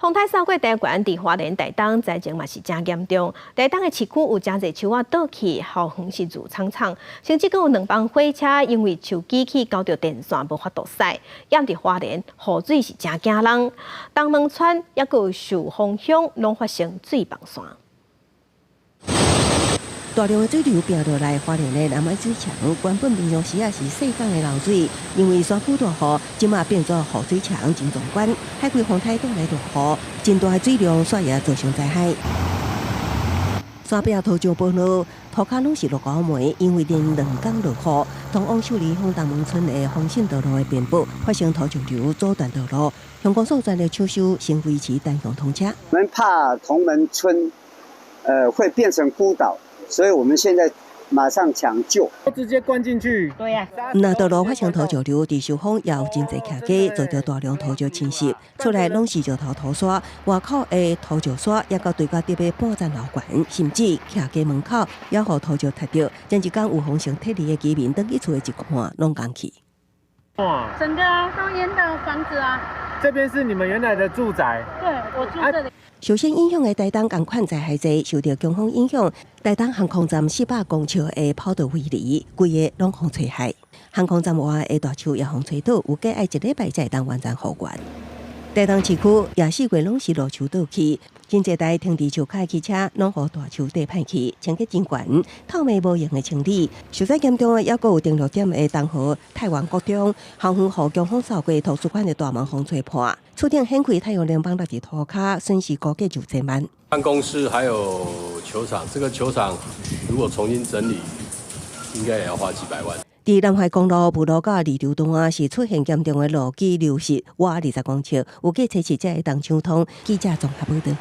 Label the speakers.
Speaker 1: 風颱掃過台灣，佇花蓮、台東災情嘛是誠嚴重。台東的市區有誠濟樹仔倒去，校園是挐氅氅，甚至閣有兩班火車因為樹枝去勾著電線無法度駛。踮佇花蓮，雨水是誠驚人，東門村抑閣有壽豐鄉攏發生水崩山。
Speaker 2: 大量的水流拼落來，花蓮的南安水牆原本平常時也是細港的流水，因為山區大雨，這馬變做雨水牆真壯觀。海葵風台帶來大雨，真大的水量，煞也造成災害。山壁土石崩落，塗跤攏是落高梅，因為連兩工落雨，通往秀里鄉東門村的豐信道路的邊坡發生土石流阻斷道路，鄉公所全力搶修，先維持單向通車。
Speaker 3: 我們怕同門村，會變成孤島。所以我們現在馬上搶救，
Speaker 4: 直接灌進去。
Speaker 5: 對呀。
Speaker 2: 那道路發生土石流，佇壽豐也有真濟徛家遭著大量土石侵襲，厝內攏是石頭土沙，外口的土石沙也閣堆到得欲半層樓懸，甚至徛家門口也予土石踢著。前一工有風聲撤離的居民，轉去厝的一看，攏空去。
Speaker 4: 哇！
Speaker 5: 整個都淹到房子啊！
Speaker 4: 這邊是你們原來的住宅。
Speaker 5: 對，我住這裡。
Speaker 2: 受先影響的台東仝款災害濟，受著強風影響，台東航空站400公尺的跑道圍籬，規个攏予吹害。航空站外的大樹也予吹倒，預計愛一禮拜才會當完全復原。台東市區也四月攏是落樹倒去，真濟台停佇樹跤的汽車攏予大樹硩歹去，清潔真懸，透明無閒的清理。受災嚴重的抑閣有登陸點的東河泰源國中，校園予強風掃過圖書館的大門予吹破，厝頂掀開太陽能板落佇塗跤，損失估計9千萬。
Speaker 6: 辦公室還有球場，這個球場如果重新整理，應該也要花幾百萬。
Speaker 2: 佇南懷公路埔路到二流段啊，是出現嚴重的路基流失，挖20公尺，預計初七才會當搶通。記者綜合報導。